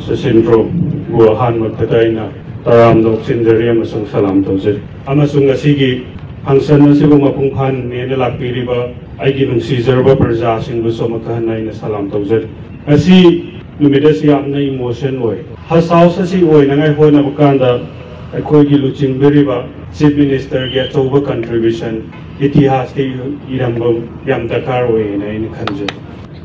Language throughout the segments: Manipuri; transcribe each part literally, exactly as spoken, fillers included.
ꯁꯆꯤꯟꯗ꯭ꯔꯣꯕꯨ ꯑꯍꯥꯟꯕꯃꯛꯇꯗ ꯑꯩꯅ ꯇꯔꯥꯝꯅ ꯑꯣꯛꯆꯤꯟꯖꯔꯤ ꯑꯃꯁꯨꯡ ꯁꯂꯥꯝ ꯇꯧꯖꯔꯤ꯫ ꯑꯃꯁꯨꯡ ꯉꯁꯤꯒꯤ function ꯑꯁꯤꯕꯨ ꯃꯄꯨꯡ ꯐꯥꯍꯟꯅꯦꯅ ꯂꯥꯛꯄꯤꯔꯤꯕ ꯑꯩꯒꯤ ꯅꯨꯡꯁꯤꯖꯔꯕ ꯄ꯭ꯔꯖꯥꯁꯤꯡꯕꯨꯁꯨ ꯑꯃꯨꯛ ꯍꯟꯅ ꯑꯩꯅ ꯁꯂꯥꯝ ꯇꯧꯖꯔꯤ꯫ ꯉꯁꯤ ꯅꯨꯃꯤꯠ ꯑꯁꯤ ꯌꯥꯝꯅ emotion ꯑꯣꯏ꯫ Hajj House ꯑꯁꯤ ꯑꯣꯏꯅꯉꯥꯏ ꯍꯣꯠꯅꯕ ꯀꯥꯟꯗ ꯑꯩꯈꯣꯏꯒꯤ ꯂꯨꯆꯤꯡꯕꯤꯔꯤꯕ Chief Ministerꯒꯤ ꯑꯆꯧꯕ contribution ꯏꯇꯤꯍꯥꯁꯇ ꯏꯔꯝꯕ ꯌꯥꯝ ꯗꯔꯀꯥꯔ ꯑꯣꯏꯌꯦꯅ ꯑꯩꯅ ꯈꯟꯖꯩ꯫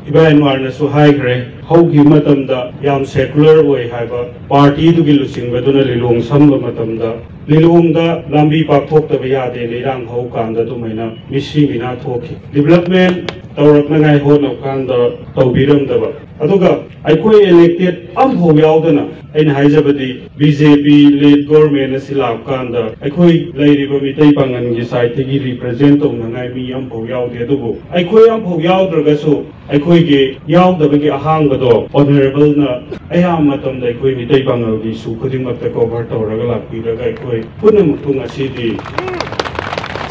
ꯏꯕꯥ ꯑꯦꯟꯋꯥꯔꯅꯁꯨ ꯍꯥꯏꯈ꯭ꯔꯦ, ꯍꯧꯈꯤꯕ ꯃꯇꯝꯗ ꯌꯥꯝ secular ꯑꯣꯏ ꯍꯥꯏꯕ partyꯗꯨꯒꯤ ꯂꯨꯆꯤꯡꯕꯗꯨꯅ ꯂꯤꯂꯣꯡ ꯁꯝꯕ ꯃꯇꯝꯗ ꯂꯤꯂꯣꯡꯗ ꯂꯝꯕꯤ ꯄꯥꯛꯊꯣꯛꯇꯕ ꯌꯥꯗꯦꯅ ꯏꯔꯥꯡ ꯍꯧꯀꯥꯟꯗ ꯑꯗꯨꯃꯥꯏꯅ ꯃꯤꯁꯤ ꯃꯤꯅꯥ ꯊꯣꯛꯈꯤ꯫ Development ꯇꯧꯔꯛꯅꯉꯥꯏ ꯍꯣꯠꯅꯕ ꯀꯥꯟꯗ ꯇꯧꯕꯤꯔꯝꯗꯕ, ꯑꯗꯨꯒ ꯑꯩꯈꯣꯏ elected ꯑꯃꯐꯥꯎ ꯌꯥꯎꯗꯅ, ꯑꯩꯅ ꯍꯥꯏꯖꯕꯗꯤ BJP led government ꯑꯁꯤ ꯂꯥꯛꯄ ꯀꯥꯟꯗ ꯑꯩꯈꯣꯏ ꯂꯩꯔꯤꯕ ꯃꯤꯇꯩ ꯄꯥꯉꯜꯒꯤ sideꯇꯒꯤ represent ꯇꯧꯅꯉꯥꯏ ꯃꯤ ꯑꯃꯐꯥꯎ ꯌꯥꯎꯗꯦ꯫ ꯑꯗꯨꯕꯨ ꯑꯩꯈꯣꯏ ꯑꯃꯐꯥꯎ ꯌꯥꯎꯗ꯭ꯔꯒꯁꯨ ꯑꯩꯈꯣꯏꯒꯤ ꯌꯥꯎꯗꯕꯒꯤ ꯑꯍꯥꯡꯕꯗꯣ Honourableꯅ ꯑꯌꯥꯝꯕ ꯃꯇꯝꯗ ꯑꯩꯈꯣꯏ ꯃꯤꯇꯩ ꯄꯥꯉꯜꯒꯤ issue ꯈꯨꯗꯤꯡꯃꯛꯇ cover ꯇꯧꯔꯒ ꯂꯥꯛꯄꯤꯔꯒ ꯑꯩꯈꯣꯏ ꯄꯨꯝꯅꯃꯛꯄꯨ ꯉꯁꯤꯗꯤ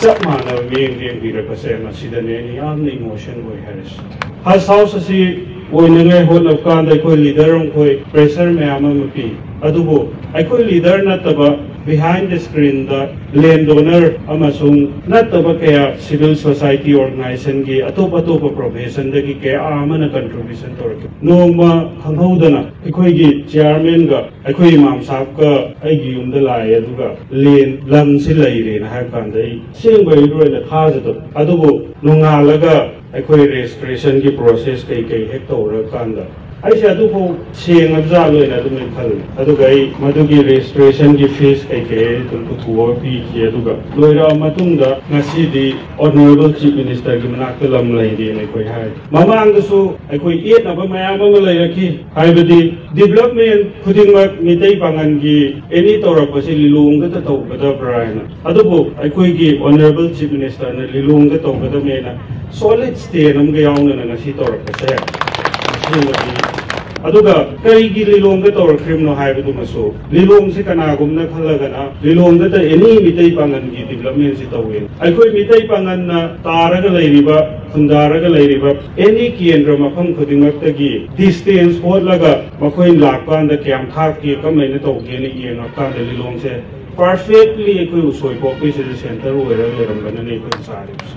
ꯆꯞ ꯃꯥꯟꯅꯕ ꯃꯤꯠꯌꯦꯡ ꯌꯦꯡꯕꯤꯔꯛꯄꯁꯦ ꯃꯁꯤꯗꯅꯦ ꯑꯩꯅ ꯌꯥꯝꯅ emotion ꯑꯣꯏ ꯍꯥꯏꯔꯤꯁꯦ꯫ Hajj House ꯑꯁꯤ ꯑꯣꯏꯅꯉꯥꯏ ꯍꯣꯠꯅꯕ ꯀꯥꯟꯗ ꯑꯩꯈꯣꯏ leader ꯑꯃꯈꯣꯏ pressure ꯃꯌꯥꯝ ꯑꯃ ꯄꯤ꯫ ꯑꯗꯨꯕꯨ ꯑꯩꯈꯣꯏ leader ꯅꯠꯇꯕ behind the screenꯗ land donor ꯑꯃꯁꯨꯡ ꯅꯠꯇꯕ ꯀꯌꯥ civil society organizationꯒꯤ ꯑꯇꯣꯞ ꯑꯇꯣꯞꯄ professionꯗꯒꯤ ꯀꯌꯥ ꯑꯃꯅ contribution ꯇꯧꯔꯛꯈꯤ꯫ ꯅꯣꯡꯃ ꯈꯪꯍꯧꯗꯅ ꯑꯩꯈꯣꯏꯒꯤ chairmanꯒ ꯑꯩꯈꯣꯏ ꯏꯃꯥꯝ ꯁꯥꯍꯕꯀ ꯑꯩꯒꯤ ꯌꯨꯝꯗ ꯂꯥꯛꯑꯦ, ꯑꯗꯨꯒ land, ꯂꯝꯁꯤ ꯂꯩꯔꯦꯅ ꯍꯥꯏꯕ ꯀꯥꯟꯗ ꯑꯩ ꯑꯁꯦꯡꯕ ꯑꯩ ꯂꯣꯏꯅ ꯊꯥꯖꯗꯕ꯫ ꯑꯗꯨꯕꯨ ꯅꯣꯡꯉꯥꯜꯂꯒ ꯑꯩꯈꯣꯏ registrationꯒꯤ process ꯀꯩ ꯀꯩ ꯍꯦꯛ ꯇꯧꯔꯀꯥꯟꯗ ꯑꯩꯁꯦ ꯑꯗꯨꯐꯥꯎ ꯁꯦꯡꯉꯕꯖꯥꯠꯂꯣꯏꯅ ꯑꯗꯨꯃꯥꯏꯅ ꯈꯜꯂꯤ꯫ ꯑꯗꯨꯒ ꯑꯩ ꯃꯗꯨꯒꯤ registrationꯒꯤ fees ꯀꯩ ꯀꯩ ꯑꯩ ꯑꯗꯨꯝ ꯄꯨꯊꯣꯛꯑꯒ ꯄꯤꯈꯤ꯫ ꯑꯗꯨꯒ ꯂꯣꯏꯔꯛꯑ ꯃꯇꯨꯡꯗ ꯉꯁꯤꯗꯤ Honourable Chief Ministerꯒꯤ ꯃꯅꯥꯛꯇ ꯂꯝ ꯂꯩꯔꯦꯅ ꯑꯩꯈꯣꯏ ꯍꯥꯏ꯫ ꯃꯃꯥꯡꯗꯁꯨ ꯑꯩꯈꯣꯏ ꯌꯦꯠꯅꯕ ꯃꯌꯥꯝ ꯑꯃ ꯂꯩꯔꯛꯈꯤ, ꯍꯥꯏꯕꯗꯤ development ꯈꯨꯗꯤꯡꯃꯛ ꯃꯤꯇꯩ ꯄꯥꯉꯜꯒꯤ any ꯇꯧꯔꯛꯄꯁꯤ ꯂꯤꯂꯣꯡꯗꯇ ꯇꯧꯒꯗꯕ꯭ꯔꯥ ꯍꯥꯏꯅ꯫ ꯑꯗꯨꯕꯨ ꯑꯩꯈꯣꯏꯒꯤ Honourable Chief Ministerꯅ ꯂꯤꯂꯣꯡꯗ ꯇꯧꯒꯗꯕꯅꯦꯅ solid stand ꯑꯃꯒ ꯌꯥꯎꯅꯅ ꯉꯁꯤ ꯇꯧꯔꯛꯄꯁꯦ ꯑꯁꯦꯡꯕꯗꯤ ꯑꯗꯨꯒ ꯀꯔꯤꯒꯤ ꯂꯤꯂꯣꯡꯗ ꯇꯧꯔꯛꯈ꯭ꯔꯤꯕꯅꯣ ꯍꯥꯏꯕꯗꯨꯃꯁꯨ, ꯂꯤꯂꯣꯡꯁꯤ ꯀꯅꯥꯒꯨꯝꯅ ꯈꯜꯂꯒꯅ ꯂꯤꯂꯣꯡꯗꯇ ꯑꯦꯅꯤ ꯃꯤꯇꯩ ꯄꯥꯉꯜꯒꯤ ꯗꯤꯕꯂꯞꯃꯦꯟꯁꯤ ꯇꯧꯏ꯫ ꯑꯩꯈꯣꯏ ꯃꯤꯇꯩ ꯄꯥꯉꯜꯅ ꯇꯥꯔꯒ ꯂꯩꯔꯤꯕ, ꯈꯨꯟꯗꯥꯔꯒ ꯂꯩꯔꯤꯕ ꯑꯦꯅꯤ ꯀꯦꯟꯗ꯭ꯔ ꯃꯐꯝ ꯈꯨꯗꯤꯡꯃꯛꯇꯒꯤ ꯗꯤꯁꯇꯦꯟꯁ ꯍꯣꯠꯂꯒ ꯃꯈꯣꯏ ꯂꯥꯛꯄ ꯀꯥꯟꯗ ꯀꯌꯥꯝ ꯊꯥꯞꯀꯦ, ꯀꯃꯥꯏꯅ ꯇꯧꯒꯦꯅ ꯌꯦꯡꯉꯛꯀꯥꯟꯗ ꯂꯤꯂꯣꯡꯁꯦ ꯄꯔꯐꯦꯛꯂꯤ ꯑꯩꯈꯣꯏ ꯎꯁꯣꯏ ꯄꯣꯛꯄꯤꯁꯤꯗ ꯁꯦꯟꯇꯔ ꯑꯣꯏꯔꯒ ꯂꯩꯔꯝꯕꯅꯅꯦ ꯑꯩꯈꯣꯏꯅ ꯆꯥꯔꯤꯕꯁꯦ꯫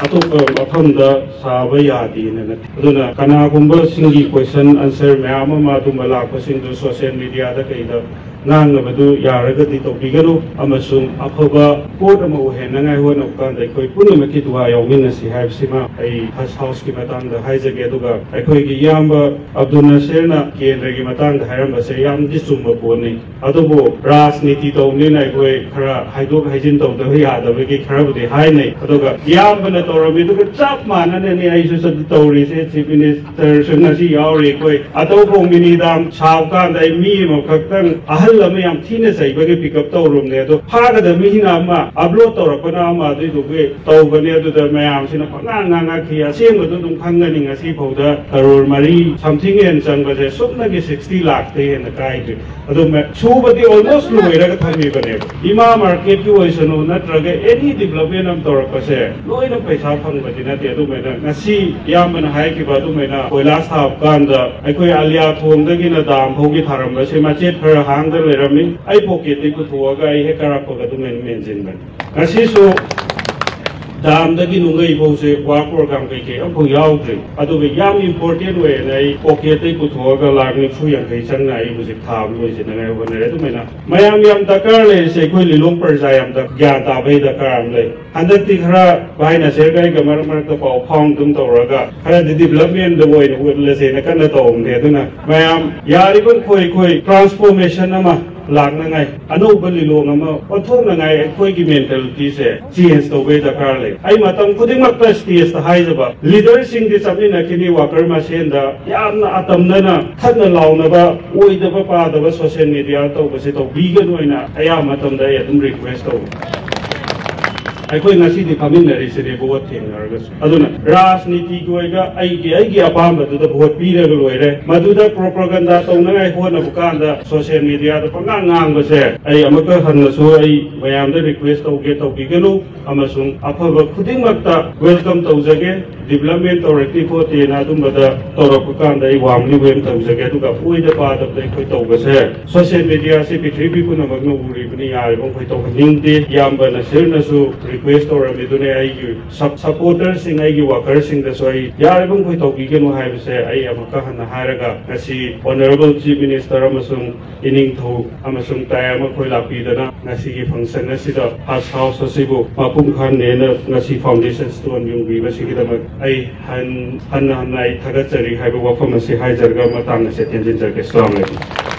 ꯑꯇꯣꯞꯄ ꯃꯐꯝꯗ ꯁꯥꯕ ꯌꯥꯗꯦꯅ ꯅꯠꯇꯦ꯫ ꯑꯗꯨꯅ ꯀꯅꯥꯒꯨꯝꯕꯁꯤꯡꯒꯤ ꯀꯣꯏꯁꯟ ꯑꯟꯁꯔ ꯃꯌꯥꯝ ꯑꯃ ꯑꯗꯨꯝꯕ ꯂꯥꯛꯄꯁꯤꯡꯗꯨ ꯁꯣꯁꯤꯌꯦꯜ ꯃꯤꯗꯤꯌꯥꯗ ꯀꯩꯗ ꯉꯥꯡꯅꯕꯗꯨ ꯌꯥꯔꯒꯗꯤ ꯇꯧꯕꯤꯒꯅꯨ, ꯑꯃꯁꯨꯡ ꯑꯐꯕ ꯄꯣꯠ ꯑꯃ ꯑꯣꯏꯍꯟꯅꯉꯥꯏ ꯍꯣꯠꯅꯕ ꯀꯥꯟꯗ ꯑꯩꯈꯣꯏ ꯄꯨꯝꯅꯃꯛꯀꯤ ꯗꯨꯋꯥ ꯌꯥꯎꯃꯤꯟꯅꯁꯤ ꯍꯥꯏꯕꯁꯤꯃ ꯑꯩ ꯍꯖ ꯍꯥꯎꯁꯀꯤ ꯃꯇꯥꯡꯗ ꯍꯥꯏꯖꯒꯦ꯫ ꯑꯗꯨꯒ ꯑꯩꯈꯣꯏꯒꯤ ꯏꯌꯥꯝꯕ ꯑꯕꯗꯨꯜ ꯅꯁꯤꯔꯅ ꯀꯦꯟꯗ꯭ꯔꯒꯤ ꯃꯇꯥꯡꯗ ꯍꯥꯏꯔꯝꯕꯁꯦ ꯌꯥꯝꯗꯤ ꯆꯨꯝꯕ ꯄꯣꯠꯅꯤ꯫ ꯑꯗꯨꯕꯨ ꯔꯥꯖꯅꯤꯇꯤ ꯇꯧꯕꯅꯤꯅ ꯑꯩꯈꯣꯏ ꯈꯔ ꯍꯥꯏꯗꯣꯛ ꯍꯥꯏꯖꯤꯟ ꯇꯧꯗꯕ ꯌꯥꯗꯕꯒꯤ ꯈꯔꯕꯨꯗꯤ ꯍꯥꯏꯅꯩ꯫ ꯑꯗꯨꯒ ꯏꯌꯥꯝꯕꯅ ꯇꯧꯔꯝꯃꯤ, ꯑꯗꯨꯒ ꯆꯞ ꯃꯥꯟꯅꯅꯅꯤ ꯑꯩꯁꯨ ꯆꯠ-, ꯇꯧꯔꯤꯁꯦ꯫ ꯆꯤꯐ ꯃꯤꯅꯤꯁꯇꯔꯁꯨ ꯉꯁꯤ ꯌꯥꯎꯔꯤ꯫ ꯑꯩꯈꯣꯏ ꯑꯇꯧꯈꯣꯡ ꯃꯤꯅꯤꯗꯥꯝ ꯁꯥꯕ ꯀꯥꯟꯗ ꯑꯩ ꯃꯤ ꯑꯃꯈꯛꯇꯪ, ꯑꯍꯜ ꯑꯃ ꯌꯥꯝ ꯊꯤꯅ ꯆꯩꯕꯒꯤ ꯄꯤꯛ ꯑꯞ ꯇꯧꯔꯨꯕꯅꯦ꯫ ꯑꯗꯣ ꯐꯥꯒꯗꯕ ꯃꯤꯅ ꯑꯃ, ꯑꯞꯂꯣꯗ ꯇꯧꯔꯛꯄꯅ ꯑꯃ, ꯑꯗꯨꯏꯗꯨꯒꯤ ꯇꯧꯕꯅꯦ꯫ ꯑꯗꯨꯗ ꯃꯌꯥꯝꯁꯤꯅ ꯄꯪꯉꯥꯡ ꯉꯥꯡꯉꯛꯈꯤ꯫ ꯑꯁꯦꯡꯕꯗꯨ ꯑꯗꯨꯝ ꯈꯪꯒꯅꯤ꯫ ꯉꯁꯤ ꯐꯥꯎꯗ ꯀꯔꯣꯔ ꯃꯔꯤ ꯁꯝꯊꯤꯡ ꯍꯦꯟꯅ ꯆꯪꯕꯁꯦ ꯁꯨꯞꯅꯒꯤ ꯁꯤꯛꯁꯇꯤ ꯂꯥꯛꯇꯩ ꯍꯦꯟꯅ ꯀꯥꯏꯗ꯭ꯔꯤ꯫ ꯑꯗꯣ ꯃ-, ꯁꯨꯕꯗꯤ ꯑꯣꯜꯃꯣꯁ ꯂꯣꯏꯔꯒ ꯊꯝꯃꯤꯕꯅꯦꯕ꯫ ꯏꯃꯥ ꯃꯥꯔꯀꯦꯠꯀꯤ ꯑꯣꯏꯁꯅꯨ, ꯅꯠꯇ꯭ꯔꯒ ꯑꯦꯅꯤ ꯗꯤꯕꯂꯞꯃꯦꯟ ꯑꯃ ꯇꯧꯔꯛꯄꯁꯦ ꯂꯣꯏꯅ ꯄꯩꯁꯥ ꯐꯪꯕꯗꯤ ꯅꯠꯇꯦ꯫ ꯑꯗꯨꯃꯥꯏꯅ ꯉꯁꯤ ꯏꯌꯥꯝꯕꯅ ꯍꯥꯏꯈꯤꯕ ꯑꯗꯨꯃꯥꯏꯅ ꯀꯣꯏꯂꯥꯁ ꯊꯥꯕ ꯀꯥꯟꯗ ꯑꯩꯈꯣꯏ ꯑꯂꯤꯌꯥ ꯊꯣꯡꯗꯒꯤꯅ ꯗꯥꯝ ꯐꯥꯎꯒꯤ ꯊꯥꯔꯝꯕꯁꯦ ꯃꯆꯦꯠ ꯈꯔ ꯍꯥꯡꯗ ꯂꯩꯔꯝꯃꯤ꯫ ꯑꯩ ꯄꯣꯀꯦꯠꯇꯒꯤ ꯄꯨꯊꯣꯛꯑꯒ ꯑꯩ ꯍꯦꯛ ꯀꯥꯔꯛꯄꯒ ꯑꯗꯨꯃꯥꯏꯅ ꯃꯦꯟꯁꯤꯟꯕꯅꯤ꯫ ꯉꯁꯤꯁꯨ ꯗꯥꯝꯗꯒꯤ ꯅꯨꯡꯒꯩ ꯐꯥꯎꯁꯦ ꯋꯥꯔꯛ ꯄ꯭ꯔꯣꯒ꯭ꯔꯥꯝ ꯀꯩꯀꯩ ꯑꯃꯐꯥꯎ ꯌꯥꯎꯗ꯭ꯔꯤ꯫ ꯑꯗꯨꯒ ꯌꯥꯝ ꯏꯝꯄꯣꯔꯇꯦꯟ ꯑꯣꯏꯌꯦꯅ ꯑꯩ ꯄꯣꯀꯦꯠꯇꯩ ꯄꯨꯊꯣꯛꯑꯒ ꯂꯥꯛ ꯅꯤꯐꯨ ꯌꯥꯡꯈꯩ ꯆꯪꯅ ꯑꯩ ꯍꯧꯖꯤꯛ ꯊꯥꯕ ꯂꯣꯏꯁꯤꯟꯅꯉꯥꯏ ꯍꯣꯠꯅꯔꯦ꯫ ꯑꯗꯨꯃꯥꯏꯅ ꯃꯌꯥꯝ ꯌꯥꯝ ꯗꯔꯀꯥꯔ ꯂꯩꯔꯤꯁꯦ ꯑꯩꯈꯣꯏ ꯂꯤꯂꯣꯡ ꯄ꯭ꯔꯖꯥ ꯌꯥꯝ ꯗ-, ꯒ꯭ꯌꯥꯟ ꯇꯥꯕꯒꯤ ꯗꯔꯀꯥꯔ ꯑꯃ ꯂꯩ꯫ ꯍꯟꯗꯛꯇꯤ ꯈꯔ ꯚꯥꯏ ꯅꯁꯤꯔꯒ ꯑꯩꯒ ꯃꯔꯛ ꯃꯔꯛꯇ ꯄꯥꯎ ꯐꯥꯎꯅ ꯑꯗꯨꯝ ꯇꯧꯔꯒ ꯈꯔꯗꯤ ꯗꯤꯕꯂꯞꯃꯦꯟꯗ ꯑꯣꯏꯅ ꯎꯠꯂꯁꯦꯅ ꯀꯟꯅ ꯇꯧꯕꯅꯦ꯫ ꯑꯗꯨꯅ ꯃꯌꯥꯝ ꯌꯥꯔꯤꯕ ꯃꯈꯩ ꯑꯩꯈꯣꯏ ꯇ꯭ꯔꯥꯟꯁꯐꯣꯔꯃꯦꯁꯟ ꯑꯃ ꯂꯥꯛꯅꯉꯥꯏ, ꯑꯅꯧꯕ ꯂꯤꯂꯣꯡ ꯑꯃ ꯑꯣꯟꯊꯣꯛꯅꯉꯥꯏ ꯑꯩꯈꯣꯏꯒꯤ ꯃꯦꯟꯇꯦꯂꯤꯇꯤꯁꯦ ꯆꯦꯟꯖ ꯇꯧꯕꯒꯤ ꯗꯔꯀꯥꯔ ꯂꯩ꯫ ꯑꯩ ꯃꯇꯝ ꯈꯨꯗꯤꯡꯃꯛꯇ ꯁ꯭ꯇꯦꯖꯇ ꯍꯥꯏꯖꯕ, ꯂꯤꯗꯔꯁꯤꯡꯗꯤ ꯆꯠꯃꯤꯟꯅꯈꯤꯅꯤ, ꯋꯥꯀꯔ ꯃꯁꯦꯟꯗ ꯌꯥꯝꯅ ꯑꯇꯝꯅꯅ ꯈꯠꯅ ꯂꯥꯎꯅꯕ, ꯑꯣꯏꯗꯕ ꯄꯥꯗꯕ ꯁꯣꯁꯤꯌꯦꯜ ꯃꯤꯗꯤꯌꯥ ꯇꯧꯕꯁꯦ ꯇꯧꯕꯤꯒꯅꯨ ꯍꯥꯏꯅ ꯑꯌꯥꯝꯕ ꯃꯇꯝꯗ ꯑꯩ ꯑꯗꯨꯝ ꯔꯤꯀ꯭ꯋꯦꯁ ꯇꯧꯏ꯫ ꯑꯩꯈꯣꯏ ꯉꯁꯤꯗꯤ ꯐꯝꯃꯤꯟꯅꯔꯤꯁꯤꯅꯦ ꯚꯣꯠ ꯊꯦꯡꯅꯔꯒꯁꯨ꯫ ꯑꯗꯨꯅ ꯔꯥꯖꯅꯤꯇꯤꯒꯤ ꯑꯣꯏꯕ ꯑꯩꯒꯤ ꯑꯩꯒꯤ ꯑꯄꯥꯝꯕꯗꯨꯗ ꯚꯣꯠ ꯄꯤꯔꯒ ꯂꯣꯏꯔꯦ꯫ ꯃꯗꯨꯗ ꯄ꯭ꯔꯣꯄꯒꯟꯗꯥ ꯇꯧꯅꯉꯥꯏ ꯍꯣꯠꯅꯕ ꯀꯥꯟꯗ ꯁꯣꯁꯤꯌꯦꯜ ꯃꯦꯗꯤꯌꯥꯗ ꯄꯪꯉꯥꯡ ꯉꯥꯡꯕꯁꯦ ꯑꯩ ꯑꯃꯨꯛꯀ ꯍꯟꯅꯁꯨ ꯑꯩ ꯃꯌꯥꯝꯗ ꯔꯤꯀ꯭ꯋꯦꯁ ꯇꯧꯒꯦ, ꯇꯧꯕꯤꯒꯅꯨ꯫ ꯑꯃꯁꯨꯡ ꯑꯐꯕ ꯈꯨꯗꯤꯡꯃꯛꯇ ꯋꯦꯜꯀꯝ ꯇꯧꯖꯒꯦ꯫ ꯗꯤꯕꯂꯞꯃꯦꯟ ꯇꯧꯔꯛꯇꯦ ꯈꯣꯠꯇꯦꯅ ꯑꯗꯨꯝꯕꯗ ꯇꯧꯔꯛꯄ ꯀꯥꯟꯗ ꯑꯩ ꯋꯥꯔꯝꯂꯤ ꯋꯦꯜꯀꯝ ꯇꯧꯖꯒꯦ꯫ ꯑꯗꯨꯒ ꯑꯣꯏꯗ ꯄꯥꯗꯕꯗ ꯑꯩꯈꯣꯏ ꯇꯧꯕꯁꯦ ꯁꯣꯁꯤꯌꯦꯜ ꯃꯦꯗꯤꯌꯥꯁꯦ ꯄ꯭ꯔꯤꯊꯤꯕꯤ ꯄꯨꯝꯅꯃꯛꯅ ꯎꯔꯤꯕꯅꯤ, ꯌꯥꯔꯤꯕ ꯃꯈꯩ ꯇꯧꯍꯟꯅꯤꯡꯗꯦ꯫ ꯏꯌꯥꯝꯕ ꯅꯁꯤꯔꯅꯁꯨ ꯔꯤꯀ꯭ꯋꯦꯁ ꯇꯧꯔꯝꯃꯤ, ꯑꯗꯨꯅ ꯑꯩꯒꯤ ꯁꯞ-, ꯁꯄꯣꯔꯇꯔꯁꯤꯡ, ꯑꯩꯒꯤ ꯋꯥꯀꯔꯁꯤꯡꯗꯁꯨ ꯑꯩ ꯌꯥꯔꯤꯕ ꯃꯈꯩ ꯇꯧꯕꯤꯒꯅꯨ ꯍꯥꯏꯕꯁꯦ ꯑꯩ ꯑꯃꯨꯛꯀ ꯍꯟꯅ ꯍꯥꯏꯔꯒ, ꯉꯁꯤ ꯑꯣꯅꯔꯦꯕꯜ ꯆꯤꯐ ꯃꯤꯅꯤꯁꯇꯔ ꯑꯃꯁꯨꯡ ꯏꯅꯤꯡꯊꯧ ꯑꯃꯁꯨꯡ ꯇꯌꯥꯝ ꯑꯩꯈꯣꯏ ꯂꯥꯛꯄꯤꯗꯅ ꯉꯁꯤꯒꯤ ꯐꯪꯁꯟ ꯑꯁꯤꯗ ꯍꯖ ꯍꯥꯎꯁ ꯑꯁꯤꯕꯨ ꯃꯄꯨꯡ ꯐꯥꯍꯟꯅꯦꯅ ꯉꯁꯤ ꯐꯥꯎꯟꯗꯦꯁꯟ ꯁ꯭ꯇꯣꯟ ꯌꯨꯡꯕꯤꯕꯁꯤꯒꯤꯗꯃꯛ ꯑꯩ ꯍꯟ-, ꯍꯟꯅ ꯍꯟꯅ ꯑꯩ ꯊꯥꯒꯠꯆꯔꯤ ꯍꯥꯏꯕ ꯋꯥꯐꯝ ꯑꯁꯤ ꯍꯥꯏꯖꯔꯒ ꯃꯇꯥꯡ ꯑꯁꯤ ꯇꯦꯟꯁꯤꯟꯖꯔꯒꯦ꯫ ꯑꯁꯂꯥꯃꯨ ꯑꯂꯥꯏꯀꯨꯝ꯫